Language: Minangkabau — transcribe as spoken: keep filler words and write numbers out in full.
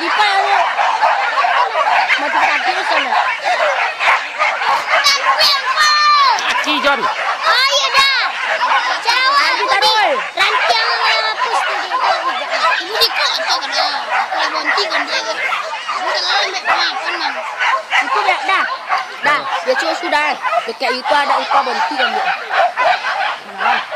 Ipa yang mati kaki tu sana. Kaki, Jon. Oh, iya dah. Jawab. Lagi taruh, eh. Rantiang yang hapus tu, dia tak bijak. Ini di kau tak kena. Kalau berhenti kan dia. Ini salah ambil pengapan, Mang. Itu dah, dah. Dah, dia cuma sudah, eh. Dekat itu ada ipa berhenti kan dia. Mana?